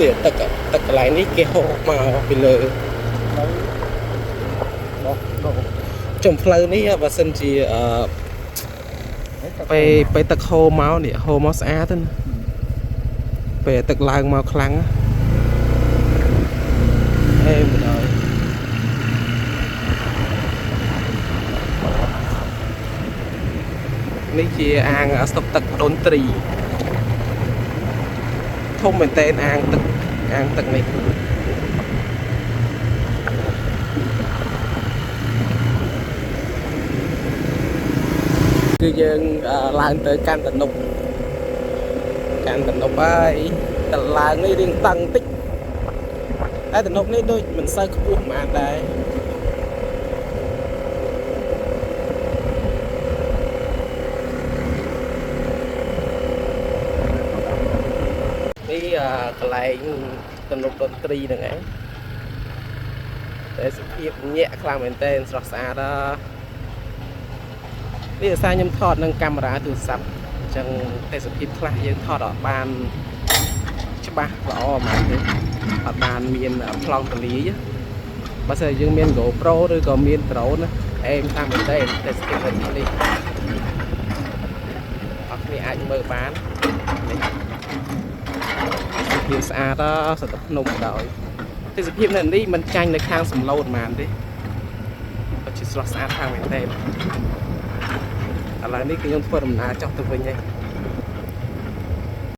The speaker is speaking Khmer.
នេះទឹកទឹកកន្លែងនេះគេហូរមកពីលើ ទៅដោះដោះ ចំផ្លូវនេះបើសិនជាអឺពេលពេលទឹកហូរមកនេះហូរមកស្អាតណាពេលទឹកឡើងមកខ្លាំងអេមិនដល់នេះជាអាងស្តុកទឹកដូនត្រីធំមែនតើអាងទឹកអាងទឹកនេះ គឺយើងឡើងទៅកាន់តនុកកាន់តនុកហើយតឡើងនេះរៀងតឹងតិចតែតនុកនេះដូចមិនសូវខ្ពស់ហ្មងដែរនេះកន្លែងតនុកតន្ត្រីហ្នឹងឯងតែសភាពញាក់ខ្លាំងមែនទែនស្រស់ស្អាតដល់ នេះដោយសារខ្ញុំថតនឹងកាមេរ៉ាទូរស័ព្ទអញ្ចឹងទេសភាពខ្លះយើងថតអត់បានច្បាស់ល្អហ្មងទេអត់បានមានប្លង់ទលាយបើសិនជាយើងមាន GoPro ឬក៏មាន drone ណាអេមតាមមែនទេទេសភាពនៅទីនេះអត់គ្នាអាចមើលបាននេះទេសភាពស្អាតសត្វភ្នំដោយទេសភាពនៅនេះមិនចាញ់នៅខាងសំឡូតហ្មងទេពិតជាស្រស់ស្អាតខាងមែនទេ ឥឡូវនេះគឺខ្ញុំធ្វើដំណើរចុះទៅវិញហើយ